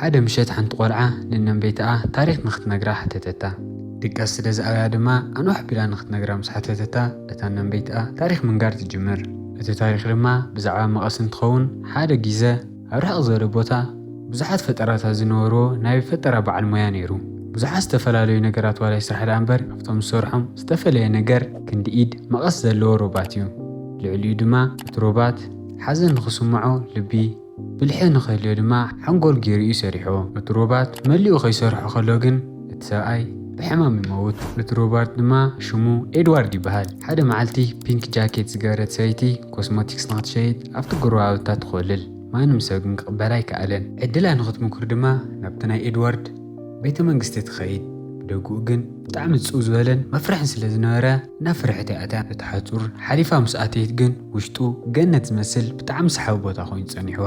ሓደ ምሸት ሓንቲ ቆልዓ ንነንበይትኣ ታሪኽ ንኽትነግራ ሓተተታ። ድቃስ ስለ ዝኣብያ ድማ ኣንውሕ ቢላ ንኽትነግራ ምስ ሓተተታ፣ እታ ነንበይትኣ ታሪኽ ምንጋር ትጅምር። እቲ ታሪኽ ድማ ብዛዕባ መቐስ እንትኸውን፣ ሓደ ግዜ ኣብ ርሕቕ ዝበለ ቦታ ብዙሓት ፈጠራታት ዝነበርዎ ናይ ፈጠራ በዓል ሞያ ነይሩ። ብዙሓት ዝተፈላለዩ ነገራት ዋላ ይስራሕ ደኣ እምበር፣ ካብቶም ዝሰርሖም ዝተፈለየ ነገር ክንዲ ኢድ መቐስ ዘለዎ ሮባት እዩ። ልዕሊኡ ድማ እቲ ሮባት ሓዘን ንኽስምዖ ልቢ፣ ብልሒ ንኽህልዮ ድማ ሓንጎል ገይሩ እዩ ሰሪሕዎ። እቲ ሮባት መሊኡ ከይሰርሖ ከሎ ግን እቲ ሰብኣይ ብሕማም ይመውት። እቲ ሮባት ድማ ሽሙ ኤድዋርድ ይበሃል። ሓደ መዓልቲ ፒንክ ጃኬት ዝገበረት ሰበይቲ ኮስሞቲክስ ንኽትሸይጥ ኣብቲ ጎረባብታ ትኾልል። ማንም ሰብ ግን ክቕበላ ኣይከኣለን። ዕድላ ንኽትምኩር ድማ ናብቲ ናይ ኤድዋርድ ቤተ መንግስቲ ትኸይድ። ብደግኡ ግን ብጣዕሚ ጽው ዝበለን መፍርሕን ስለ ዝነበረ፣ እናፈርሐት እያ ኣትያ። እቲ ሓጹር ሓሊፋ ምስ ኣተየት ግን ውሽጡ ገነት ዝመስል ብጣዕሚ ሰሓቢ ቦታ ኮይኑ ጸኒሕዋ።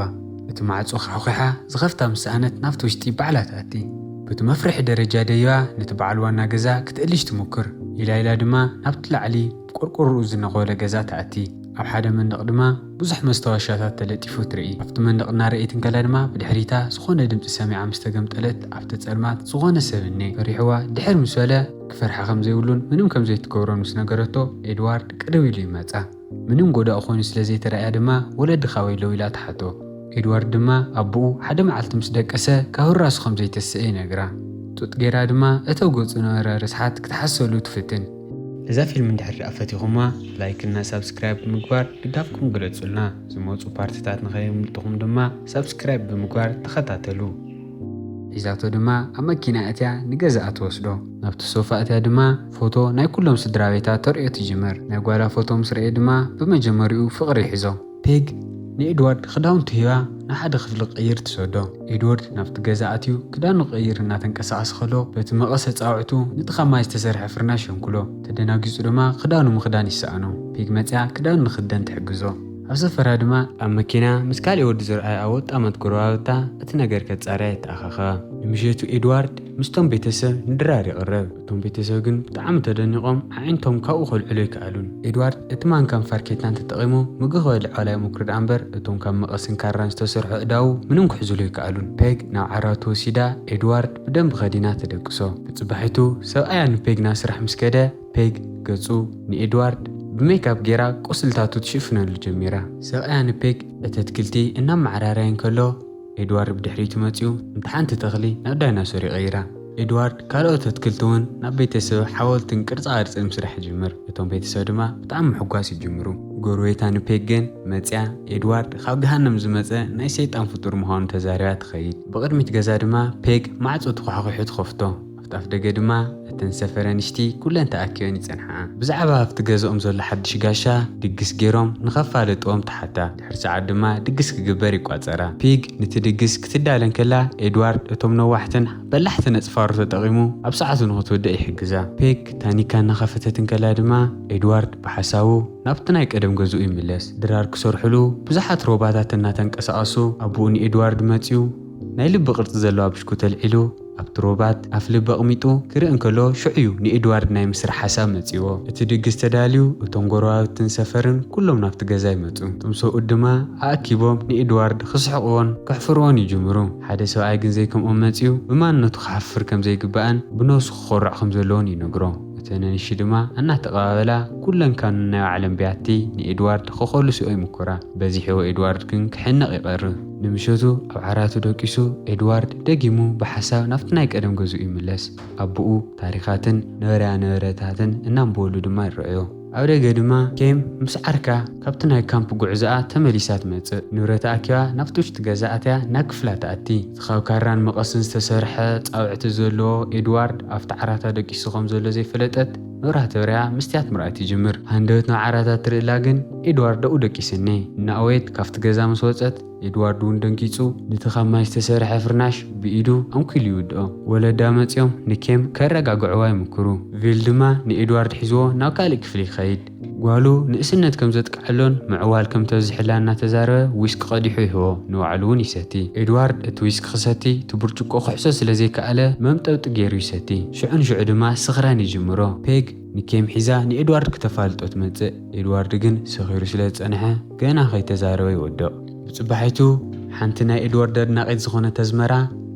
እቲ ማዕጾ ኳሕኲሓ ዝኸፍታ ምስ ሰኣነት ናብቲ ውሽጢ ባዕላ ትኣቲ። በቲ መፍርሒ ደረጃ ደይባ ነቲ በዓል ዋና ገዛ ክትእልሽ ትሙክር። ኢላ ኢላ ድማ ናብቲ ላዕሊ ብቆርቆሮኡ ዝነኾለ ገዛ ትኣቲ። ኣብ ሓደ መንደቕ ድማ ብዙሕ መስታወሻታት ተለጢፉ ትርኢ። ኣብቲ መንደቕ እናረኣየት እንከላ ድማ ብድሕሪታ ዝኾነ ድምጺ ሰሚዓ ምስ ተገምጠለት ኣብቲ ጸልማት ዝኾነ ሰብ እኔ ፈሪሕዋ ድሕር ምስ በለ ክፈርሓ ከም ዘይብሉን ምንም ከም ዘይትገብሮን ምስ ነገረቶ ኤድዋርድ ቅድው ኢሉ ይመጻ። ምንም ጎዳኢ ኮይኑ ስለ ዘይተራእያ ድማ ወለድኻ ወይ ለው ኢላ ትሓቶ። ኤድዋርድ ድማ ኣቦኡ ሓደ መዓልቲ ምስ ደቀሰ ካብ ህራሱ ከም ዘይተስአ ይነግራ። ጡጥ ገይራ ድማ እተው ገጹ ነበረ ርስሓት ክትሓሰሉ ትፍትን። እዛ ፊልም እንድሕር ደኣ ፈቲኹማ ላይክ እና ሳብስክራይብ ብምግባር ድጋፍኩም ግለጹልና። ዝመጹ ፓርትታት ንኸየምልጥኹም ድማ ሳብስክራይብ ብምግባር ተኸታተሉ። ሒዛቶ ድማ ኣብ መኪና እትያ ንገዛኣ ትወስዶ። ናብቲ ሶፋ እትያ ድማ ፎቶ ናይ ኩሎም ስድራ ቤታ ተርእዮ ትጅምር። ናይ ጓላ ፎቶ ምስ ረእየ ድማ ብመጀመሪኡ ፍቕሪ ይሕዞ። ፔግ ንኤድዋርድ ክዳውንቱ ሂባ ናብ ሓደ ክፍሊ ክቕይር ትሰዶ። ኤድዋርድ ናብቲ ገዛ ኣትዩ ክዳኑ ክቕይር እናተንቀሳቐሰ ከሎ በቲ መቐሰ ጻውዕቱ ነቲ ካብ ማይ ዝተሰርሐ ፍርናሽ የንኩሎ። ተደናጊጹ ድማ ክዳኑ ምኽዳን ይሰኣኖ። ፔግ መጽያ ክዳኑ ንኽደን ትሕግዞ። ኣብ ሰፈራ ድማ ኣብ መኪና ምስ ካልእ ወዲ ዝረኣያ ወጣማት ጎረባብታ እቲ ነገር ከጻርያ ይተኣኻኸባ። ንምሸቱ ኤድዋርድ ምስቶም ቤተሰብ ንድራር ይቕረብ። እቶም ቤተሰብ ግን ብጣዕሚ ተደኒቖም ኣዒንቶም ካብኡ ከልዕሉ ኣይከኣሉን። ኤድዋርድ እቲ ማንካን ፋርኬታን ተጠቒሙ ምግቢ ክበልዕ ዋላ ይሞክር ደኣ እምበር እቶም ካብ መቐስን ካራን ዝተሰርሑ ኣእዳዉ ምንም ክሕዝሉ ኣይከኣሉን። ፔግ ናብ ዓራቱ ወሲዳ ኤድዋርድ ብደንቢ ከዲና ተደቅሶ። ብጽባሒቱ ሰብኣያ ንፔግ ናብ ስራሕ ምስ ከደ ፔግ ገጹ ንኤድዋርድ ብሜክኣፕ ጌራ ቁስልታቱ ትሽፍነሉ ጀሚራ። ሰብኣያ ንፔግ እቲ ኣትክልቲ እናመዓራረየ እንከሎ ኤድዋርድ ብድሕሪቱ መጺኡ ነቲ ሓንቲ ተኽሊ ናብ ዳይናሶር ይቐይራ። ኤድዋርድ ካልኦት ኣትክልቲ እውን ናብ ቤተሰብ ሓወልትን ቅርጻ ቅርጽን ምስራሕ ይጅምር። እቶም ቤተሰብ ድማ ብጣዕሚ ምሕጓስ ይጅምሩ። ጎረቤታ ንፔግ ግን መጺኣ ኤድዋርድ ካብ ገሃነም ዝመጸ ናይ ሰይጣን ፍጡር ምዃኑ ተዛሪባ ትኸይድ። ብቕድሚት ገዛ ድማ ፔግ ማዕጾ ተዃሒሑ ትኸፍቶ። ኣብቲ ኣፍ ደገ ድማ እተን ሰፈር ኣንሽቲ ኩለን ተኣኪበን ይጸንሓ። ብዛዕባ ኣብቲ ገዛኦም ዘሎ ሓድሽ ጋሻ ድግስ ገይሮም ንኸፋልጥዎም ትሓታ። ድሕሪ ሰዓት ድማ ድግስ ክግበር ይቋጸራ። ፒግ ነቲ ድግስ ክትዳለ እንከላ ኤድዋርድ እቶም ነዋሕትን በላሕትን ኣጽፋሩ ተጠቒሙ ኣብ ሰዓቱ ንኽትውድእ ይሕግዛ። ፒግ ታኒካ እናኸፈተት እንከላ ድማ ኤድዋርድ ብሓሳቡ ናብቲ ናይ ቀደም ገዝኡ ይምለስ። ድራር ክሰርሕሉ ብዙሓት ሮባታት እናተንቀሳቐሱ ኣቦኡ ንኤድዋርድ መጺኡ ናይ ልቢ ቅርጺ ዘለዋ ብሽኩቲ ኣልዒሉ ኣብቲ ሮባት ኣፍ ልቢ ኣቕሚጡ ክርኢ እንከሎ ሽዑ እዩ ንኤድዋርድ ናይ ምስራሕ ሓሳብ መጺዎ። እቲ ድግስ ተዳልዩ እቶም ጎረባብትን ሰፈርን ኩሎም ናብቲ ገዛ ይመጹ። እቶም ሰብኡት ድማ ኣኣኪቦም ንኤድዋርድ ክስሕቕዎን ከሕፍርዎን ይጅምሩ። ሓደ ሰብኣይ ግን ዘይከምኦም መጺኡ ብማንነቱ ክሓፍር ከም ዘይግባእን ብነብሱ ክኾርዕ ከም ዘለዎን ይነግሮ። እተን ኣንሽቲ ድማ እናተቐባበላ ኩለን ካኑን ናይ ባዕለን ብያቲ ንኤድዋርድ ክኾልስኦ ይምኩራ። በዚሕዎ ኤድዋርድ ግን ክሕነቕ ይቐርብ። ንምሸቱ ኣብ ዓራቱ ደቂሱ ኤድዋርድ ደጊሙ ብሓሳብ ናብቲ ናይ ቀደም ገዝኡ ይምለስ። ኣቦኡ ታሪኻትን ነበረያ ነበረታትን እናንበበሉ ድማ ይረኣዮ። ኣብ ደገ ድማ ኬም ምስ ዓርካ ካብቲ ናይ ካምፕ ጉዕዞኣ ተመሊሳ ትመጽእ። ንብረታ ኣኪባ ናብቲ ውሽጢ ገዛ ኣትያ ናብ ክፍላ ትኣቲ። እቲ ካብ ካራን መቐስን ዝተሰርሐ ጻውዕቲ ዘለዎ ኤድዋርድ ኣብቲ ዓራታ ደቂሱ ከም ዘሎ ዘይፈለጠት መብራህቲ ኣብሪሃ መስትያት ምርኣይ ትጅምር። ሃንደበት ናብ ዓራታ ትርእላ ግን ኤድዋርድ ኣብኡ ደቂሱ እኒሀ። እናእወየት ካብቲ ገዛ ምስ ወጸት ኤድዋርድ እውን ደንጊጹ ነቲ ካብ ማይ ዝተሰርሐ ፍርናሽ ብኢዱ ኣንኪሉ ይውድኦ። ወለዳ መጺኦም ንኬም ከረጋግዕዋ ይምክሩ። ቪል ድማ ንኤድዋርድ ሒዝዎ ናብ ካልእ ክፍሊ ይኸይድ። ጓሉ ንእስነት ከም ዘጥቅዐሎን ምዕዋል ከም ተብዝሕላ እናተዛረበ ዊስኪ ቀዲሑ ይህቦ። ንባዕሉ እውን ይሰቲ። ኤድዋርድ እቲ ዊስኪ ክሰቲ እቲ ብርጭቆ ክሕሶ ስለ ዘይከኣለ መምጠጢ ገይሩ ይሰቲ። ሽዑ ንሽዑ ድማ ስኽራን ይጅምሮ። ፔግ ንኬም ሒዛ ንኤድዋርድ ክተፋልጦ ትመጽእ። ኤድዋርድ ግን ሰኺሩ ስለ ዝጸንሐ ገና ከይተዛረበ ይወድቕ። ብጽባሒቱ ሓንቲ ናይ ኤድዋርድ ኣድናቒት ዝኾነት ኣዝመራ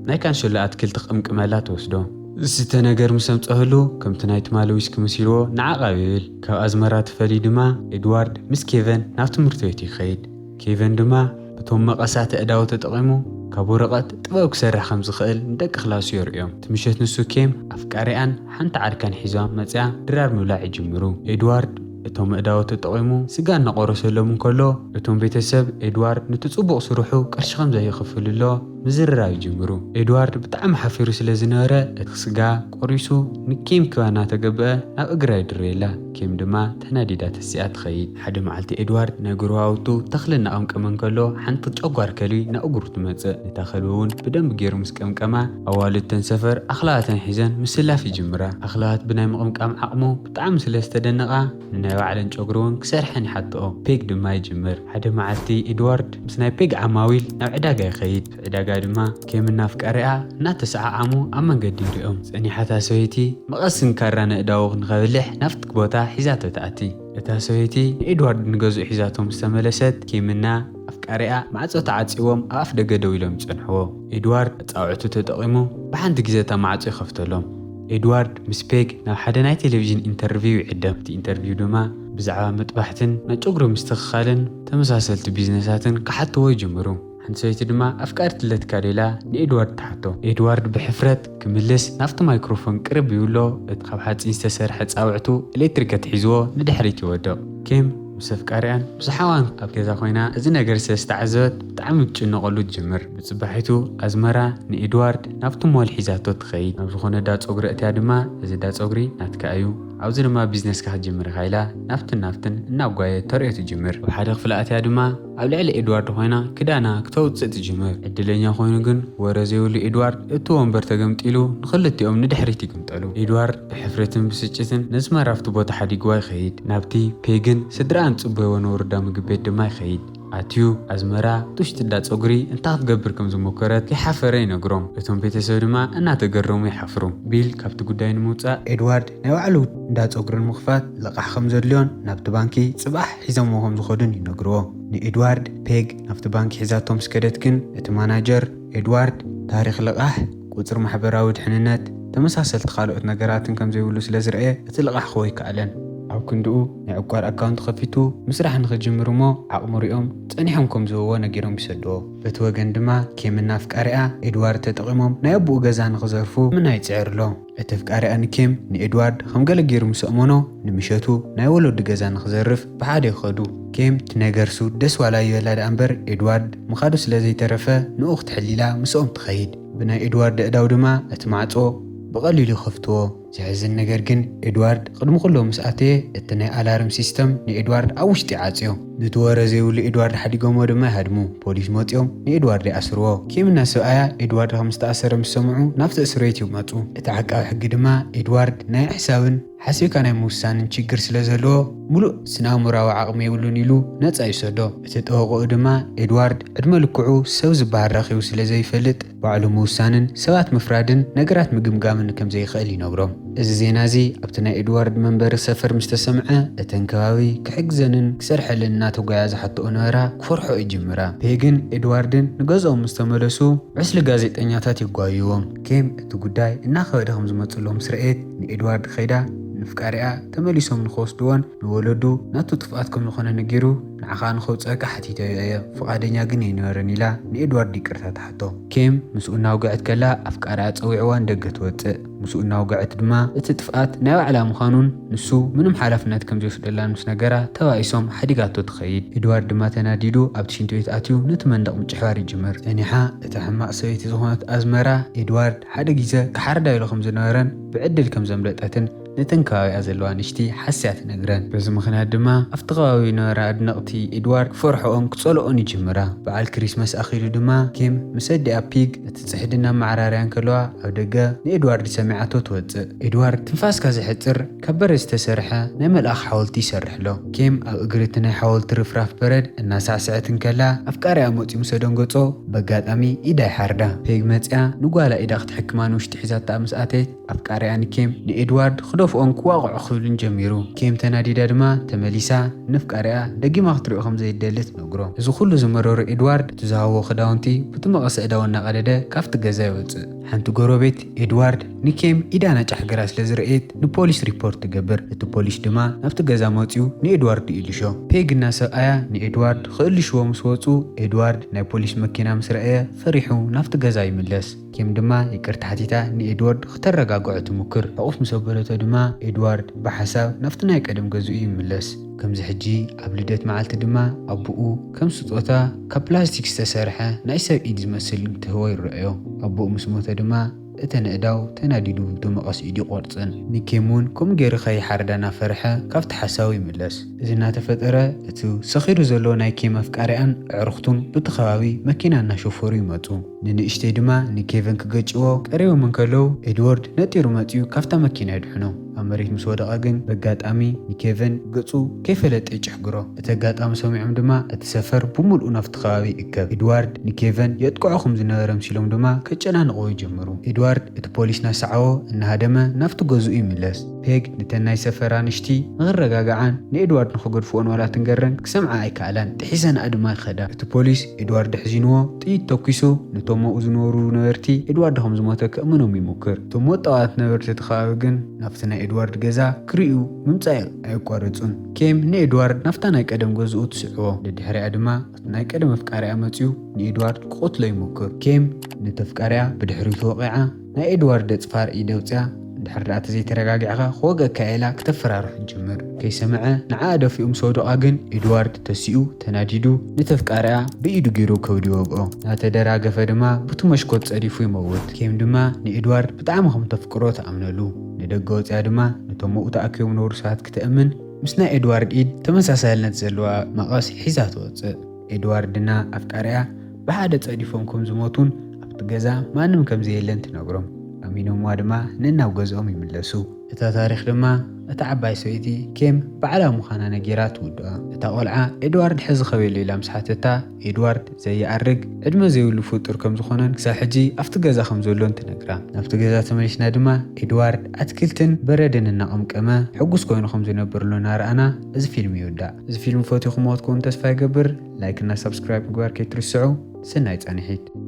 ናይ ካንሸሎ ኣትክልቲ ክቕምቅመላ ትወስዶ። ዝስተ ነገር ምስ ኣምጸህሉ፣ ከምቲ ናይ ትማሊ ዊስኪ መሲልዎ ንዓቓብ ይብል። ካብ ኣዝመራ ትፈልዩ ድማ፣ ኤድዋርድ ምስ ኬቨን ናብ ትምህርቲ ቤት ይኸይድ። ኬቨን ድማ በቶም መቐሳት ኣእዳዉ ተጠቒሙ፣ ካብ ወረቐት ጥበብ ክሰርሕ ከም ዝኽእል ንደቂ ክላሱ የርእዮም። እቲ ምሸት ንሱ ኬም ኣፍቃሪኣን ሓንቲ ዓርካን ሒዛ መጽያ ድራር ምብላዕ ይጅምሩ። ኤድዋርድ እቶም ኣእዳዉ ተጠቒሙ ስጋ እናቖረሰሎም እንከሎ፣ እቶም ቤተሰብ ኤድዋርድ ነቲ ጽቡቕ ስርሑ ቅርሺ ከም ዘይኽፍልሎ ምዝርራብ ይጅምሩ። ኤድዋርድ ብጣዕሚ ሓፊሩ ስለ ዝነበረ፣ እቲ ስጋ ቆሪሱ ንኬም ክባ እናተገብአ ናብ እግራ ይድርብየላ። ኬም ድማ ተናዲዳ ተሲኣ ትኸይድ። ሓደ መዓልቲ ኤድዋርድ ናይ ጎረባብቱ ተኽሊ እናቐምቀመ እንከሎ፣ ሓንቲ ጨጓር ከልቢ ናብ እግሩ ትመጽእ። ነታ ከልቢ እውን ብደንቢ ገይሩ ምስ ቀምቀማ፣ ኣዋልድ እተን ሰፈር ኣኽላባተን ሒዘን ምስላፍ ይጅምራ። ኣኽላባት ብናይ ምቕምቃም ዓቕሙ ብጣዕሚ ስለ ዝተደነቓ፣ ንናይ ባዕለን ጨጉሪ እውን ክሰርሐን ይሓትኦ። ፔግ ድማ ይጅምር። ሓደ መዓልቲ ኤድዋርድ ምስ ናይ ፔግ ዓማዊል ናብ ዕዳጋ ይኸይድ። ዕዳጋ ድማ ኬምና ኣፍቃሪኣ እናተሰዓዓሙ ኣብ መንገዲ ይሪኦም። ጸኒሓታ ሰበይቲ መቐስን ካራን ኣእዳዉ ንኸብልሕ ናብቲ ቦታ ሒዛቶ ትኣቲ። እታ ሰበይቲ ንኤድዋርድ ንገዝኡ ሒዛቶ ምስ ተመለሰት፣ ኬምና ኣፍቃሪኣ ማዕጾ ተዓጺዎም ኣብ ኣፍ ደገ ደው ኢሎም ይጸንሕዎ። ኤድዋርድ ኣጻውዕቱ ተጠቒሙ ብሓንቲ ግዜ እታ ማዕጾ ይኸፍተሎም። ኤድዋርድ ምስ ፔግ ናብ ሓደ ናይ ቴሌቪዥን ኢንተርቪው ይዕደም። እቲ ኢንተርቪው ድማ ብዛዕባ መጥባሕትን ናይ ጨጉሪ ምስትኽኻልን ተመሳሰልቲ ቢዝነሳትን ክሓትዎ ይጅምሩ። ሓንቲ ሰበይቲ ድማ ኣፍቃሪት ኣለትካ ዶ ኢላ ንኤድዋርድ ትሓቶ። ኤድዋርድ ብሕፍረት ክምልስ ናብቲ ማይክሮፎን ቅርብ ይብሎ፣ እቲ ካብ ሓጺን ዝተሰርሐ ጻውዕቱ ኤሌክትሪክ ኣትሒዝዎ ንድሕሪት ይወድቕ። ኬም ምስ ኣፍቃሪኣን ምስ ሓዋን ኣብ ገዛ ኮይና እዚ ነገር ስለ ዝተዓዘበት ብጣዕሚ ክትጭነቐሉ ትጅምር። ብጽባሒቱ ኣዝመራ ንኤድዋርድ ናብቲ ሞል ሒዛቶ ትኸይድ። ናብ ዝኾነ ዳ ጸጉሪ ኣእትያ ድማ፣ "እዚ ዳ ጸጉሪ ናትካ እዩ፣ ኣብዚ ድማ ቢዝነስካ ክትጅምር ኢኻ" ኢላ ናብትን ናብትን እናጓየት ተርእዮ ትጅምር። ኣብ ሓደ ክፍሊ ኣትያ ድማ ኣብ ልዕሊ ኤድዋርድ ኮይና ክዳና ክተውጽእ ትጅምር። ዕድለኛ ኮይኑ ግን ወረ ዘይብሉ ኤድዋርድ እቲ ወንበር ተገምጢሉ ንኽልቲኦም ንድሕሪት ይግምጠሉ። ኤድዋርድ ብሕፍረትን ብስጭትን ነዝመራ ኣብቲ ቦታ ሓዲግዋ ይኸይድ። ናብቲ ፔግን ስድራኣን ጽበይዎ ንወርዳ ምግቢ ቤት ድማ ይኸይድ። ኣትዩ ኣዝመራ ውሽጢ እንዳ ጸጉሪ እንታይ ክትገብር ከም ዝሞከረት ከይሓፈረ ይነግሮም። እቶም ቤተሰብ ድማ እናተገረሙ ይሓፍሩ። ቢል ካብቲ ጉዳይ ንምውጻእ ኤድዋርድ ናይ ባዕሉ እንዳ ጸጉሪ ንምኽፋት ልቓሕ ከም ዘድልዮን ናብቲ ባንኪ ጽባሕ ሒዞምዎ ከም ዝኸዱን ይነግርዎ። ንኤድዋርድ ፔግ ናብቲ ባንኪ ሒዛቶ ምስ ከደት ግን እቲ ማናጀር ኤድዋርድ ታሪኽ ልቓሕ፣ ቁጽሪ ማሕበራዊ ድሕንነት፣ ተመሳሰልቲ ካልኦት ነገራትን ከም ዘይብሉ ስለ ዝረኣየ እቲ ልቓሕ ክህቦ ኣይከኣለን። ኣብ ክንድኡ ናይ ዕቋር ኣካውንት ከፊቱ ምስራሕ ንኽጅምር እሞ ዓቕሙ ሪኦም ጸኒሖም ከም ዝህብዎ ነጊሮም ይሰድዎ። በቲ ወገን ድማ ኬምና ኣፍቃሪኣ ኤድዋርድ ተጠቒሞም ናይ ኣቦኡ ገዛ ንኽዘርፉ ምና ይጽዕር ኣሎ። እቲ ኣፍቃሪኣ ንኬም ንኤድዋርድ ከም ገለ ገይሩ ምስ ኣእመኖ ንምሸቱ ናይ ወለዱ ገዛ ንኽዘርፍ ብሓደ ይኸዱ። ኬም እቲ ነገርሱ ደስ ዋላ ይበላ ደኣ እምበር ኤድዋርድ ምኻዱ ስለ ዘይተረፈ ንኡ ክትሕሊላ ምስኦም ትኸይድ። ብናይ ኤድዋርድ ኣእዳው ድማ እቲ ማዕጾ ብቐሊሉ ይኸፍትዎ። ዘሕዝን ነገር ግን ኤድዋርድ ቅድሚ ኩሎ ምስ ኣተየ እቲ ናይ ኣላርም ሲስተም ንኤድዋርድ ኣብ ውሽጢ ይዓጽዮ። ነቲ ወረ ዘይብሉ ኤድዋርድ ሓዲጎሞ ድማ ይሃድሙ። ፖሊስ መጺኦም ንኤድዋርድ ይኣስርዎ። ኬምና ሰብኣያ ኤድዋርድ ከም ዝተኣሰረ ምስ ሰምዑ ናብቲ እስር ቤት ይመጹ። እቲ ዓቃቢ ሕጊ ድማ ኤድዋርድ ናይ ሕሳብን ሓሲብካ ናይ ምውሳንን ችግር ስለ ዘለዎ፣ ምሉእ ስነ-ኣእምሮኣዊ ዓቕሚ የብሉን ኢሉ ነጻ ይሰዶ። እቲ ጠበቆኡ ድማ ኤድዋርድ ዕድመ ልክዑ ሰብ ዝበሃል ረኺቡ ስለ ዘይፈልጥ፣ ባዕሉ ምውሳንን ሰባት ምፍራድን ነገራት ምግምጋምን ከም ዘይኽእል ይነግሮም። እዚ ዜና እዚ ኣብቲ ናይ ኤድዋርድ መንበሪ ሰፈር ምስ ተሰምዐ፣ እተን ከባቢ ክሕግዘንን ክሰርሐልን እናተጓያ ዝሓትኦ ነበራ ክፈርሖ ይጅምራ። ፔግን ኤድዋርድን ንገዝኦም ምስ ተመለሱ፣ ዕስሊ ጋዜጠኛታት የጓይዎም። ኬም እቲ ጉዳይ እናኸበደ ከም ዝመጽሎም ምስ ረኣየት፣ ንኤድዋርድ ከይዳ ንፍቃሪኣ ተመሊሶም ንኽወስድዎን ንወለዱ ናቱ ጥፍኣት ከም ዝኾነ ነጊሩ፣ "ንዓኻ ንኸውጽኣካ ሓቲተዮ እየ፣ ፍቓደኛ ግን ኣይነበረን" ኢላ ንኤድዋርድ ይቅርታ ትሓቶ። ኬም ምስኡ እናውግዐት ከላ ኣፍቃሪኣ ጸዊዕዋ ንደገ ትወጽእ። ምስኡ እናውግዐት ድማ እቲ ጥፍኣት ናይ ባዕላ ምዃኑን ንሱ ምንም ሓላፍነት ከም ዘይወስደላን ምስ ነገራ ተባኢሶም ሓዲጋቶ ትኸይድ። ኤድዋርድ ድማ ተናዲዱ ኣብቲ ሽንቲ ቤት ኣትዩ ነቲ መንደቕ ምጭሕባር ይጅምር። ጸኒሓ እታ ሕማቕ ሰበይቲ ዝኾነት ኣዝመራ ኤድዋርድ ሓደ ግዜ ክሓርዳ ኢሉ ከም ዝነበረን ብዕድል ከም ዘምለጠትን ነተን ከባቢኣ ዘለዋ ንሽቲ ሓስያ ትነግረን። በዚ ምኽንያት ድማ ኣብቲ ከባቢ ዝነበራ ኣድነቕቲ ኤድዋርድ ክፈርሕኦን ክጸልኦን ይጅምራ። በዓል ክሪስማስ ኣኺሉ ድማ ኬም ምስ ኣዲኣ ፒግ እቲ ጽሕድን ኣመዓራርያን ከለዋ ኣብ ደገ ንኤድዋርድ ሰሚዓቶ ትወጽእ። ኤድዋርድ ትንፋስካ ዘሕጽር ካብ በረድ ዝተሰርሐ ናይ መልኣኽ ሓወልቲ ይሰርሕ ኣሎ። ኬም ኣብ እግሪ እቲ ናይ ሓወልቲ ርፍራፍ በረድ እናሳዕሰዐት እንከላ ኣፍቃሪኣ መጺኡ ምስ ኣደንገጾ በጋጣሚ ኢዳ ይሓርዳ። ፔግ መጺኣ ንጓላ ኢዳ ክትሕክማ ንውሽጢ ሒዛታ ምስ ኣተየት ኣፍቃሪኣ ንኬም ንኤድዋርድ ክዶ ክጥፍኦን ክዋቕዖ ክብልን ጀሚሩ። ኬም ተናዲዳ ድማ ተመሊሳ ነፍቃሪኣ ደጊማ ክትሪኦ ከም ዘይደሊ ትነግሮ። እዚ ኩሉ ዝመረሮ ኤድዋርድ እቲ ዝሃቦ ክዳውንቲ ብቲ መቐስ ኣእዳው እናቐደደ ካብቲ ገዛ ይወፅእ። ሓንቲ ጎረቤት ኤድዋርድ ንኬም ኢዳ ናጫሕ ገራ ስለ ዝረእየት ንፖሊስ ሪፖርት ትገብር። እቲ ፖሊስ ድማ ናብቲ ገዛ መፂኡ ንኤድዋርድ ይእልሾ። ፔግ እናሰብኣያ ንኤድዋርድ ክእልሽዎ ምስ ወፁ ኤድዋርድ ናይ ፖሊስ መኪና ምስ ረኣየ ፈሪሑ ናብቲ ገዛ ይምለስ። ኬም ድማ ይቅርታ ሓቲታ ንኤድዋርድ ክተረጋግዖ ትሙክር። ሕቑፍ ምስ ኣበለቶ ድማ ኤድዋርድ ብሓሳብ ናብቲ ናይ ቀደም ገዝኡ ይምለስ። ከምዚ ሕጂ ኣብ ልደት መዓልቲ ድማ ኣቦኡ ከም ስጦታ ካብ ፕላስቲክ ዝተሰርሐ ናይ ሰብ ኢድ ዝመስል እንትህቦ ይረኣዮ። ኣቦኡ ምስ ሞተ ድማ እተን ኣእዳው ተናዲዱ ብመቐስ ኢዱ ይቆርጸን። ንኬም እውን ከምኡ ገይሩ ከይሓርዳ እናፈርሐ ካብቲ ሓሳቡ ይምለስ። እዚ እናተፈጠረ እቲ ሰኺሩ ዘሎ ናይ ኬም ኣፍቃሪኣን ኣዕሩኽቱን ብቲ ከባቢ መኪና እናሸፈሩ ይመጹ። ንንእሽተይ ድማ ንኬቨን ክገጭዎ ቀሪቦም እንከለዉ ኤድዋርድ ነጢሩ መጺኡ ካብታ መኪና የድሕኖ። ኣብ መሬት ምስ ወደቐ ግን በጋጣሚ ንኬቨን ገጹ ከይፈለጠ ይጭሕግሮ። እቲ ኣጋጣሚ ሰሚዖም ድማ እቲ ሰፈር ብምልኡ ናብቲ ከባቢ ይእከብ። ኤድዋርድ ንኬቨን የጥቅዖ ከም ዝነበረ ምሲሎም ድማ ከጨናንቕዎ ይጀምሩ። ኤድዋርድ እቲ ፖሊስ ናሰዓቦ እናሃደመ ናብቲ ገዝኡ ይምለስ። ፔግ ንተን ናይ ሰፈር ኣንሽቲ ንኽረጋግዓን ንኤድዋርድ ንኽገድፍኦን ዋላ ትንገረን ክሰምዓ ኣይከኣላን። ጥሒሰንኣ ድማ ይኸዳ። እቲ ፖሊስ ኤድዋርድ ኣሕዚንዎ ጥይት ተኲሱ ነቶም ኣብኡ ዝነበሩ ነበርቲ ኤድዋርድ ከም ዝሞተ ከእምኖም ይሙክር። እቶም ወጣዋት ነበርቲ እቲ ከባቢ ግን ናብቲ ናይ ኤድዋርድ ገዛ ክርእዩ ምምጻእ ኣየቋረጹን። ኬም ንኤድዋርድ ናብታ ናይ ቀደም ገዝኡ ትስዕቦ። ደድሕሪኣ ድማ እቲ ናይ ቀደም ኣፍቃሪኣ መጺኡ ንኤድዋርድ ክቐትሎ ይሙክር። ኬም ነቲ ኣፍቃሪኣ ብድሕሪቱ ወቒዓ ናይ ኤድዋርድ ኣጽፋር ኢድ ኣውጺኣ፣ ድሕሪ ደኣ ተዘይተረጋጊዕካ ክወግኣካ እየ ኢላ ክተፈራርሖ ትጅምር። ከይሰምዐ ንዓኣ ደፊኡ ምስ ወደቓ ግን ኤድዋርድ ተሲኡ ተናዲዱ ነቲ ኣፍቃሪኣ ብኢዱ ገይሩ ከብዲ ይወግኦ። እናተደራገፈ ድማ ብቲ መሽኮት ጸዲፉ ይመውት። ኬም ድማ ንኤድዋርድ ብጣዕሚ ከም ተፍቅሮ ትኣምነሉ። ንደገ ወጺኣ ድማ ነቶም ኣብኡ ተኣኪቦም ዝነበሩ ሰባት ክተእምን ምስ ናይ ኤድዋርድ ኢድ ተመሳሳልነት ዘለዋ መቐስ ሒዛ ትወጽእ። ኤድዋርድና ኣፍቃሪኣ ብሓደ ጸዲፎም ከም ዝሞቱን ኣብቲ ገዛ ማንም ከም ዘየለን ትነግሮም። ኣሚኖምዋ ድማ ነናብ ገዝኦም ይምለሱ። እታ ታሪኽ ድማ እታ ዓባይ ሰበይቲ ኬም ባዕላ ምዃና ነጊራ ትውድኣ። እታ ቆልዓ ኤድዋርድ ሕዚ ከበይ ኣሎ ኢላ ምስ ሓተታ ኤድዋርድ ዘየኣርግ ዕድመ ዘይብሉ ፍጡር ከም ዝኾነን ክሳብ ሕጂ ኣብቲ ገዛ ከም ዘሎን ትነግራ። ናብቲ ገዛ ተመሊስና ድማ ኤድዋርድ ኣትክልትን በረድን እናቐምቀመ ሕጉስ ኮይኑ ከም ዝነብር ኣሎ እናረኣና እዚ ፊልም ይውዳእ። እዚ ፊልም ፈቲኹምዎ ክትኮኑ ተስፋ ይገብር። ላይክ እና ሳብስክራይብ ምግባር ከይትርስዑ። ሰናይ ጻንሒት።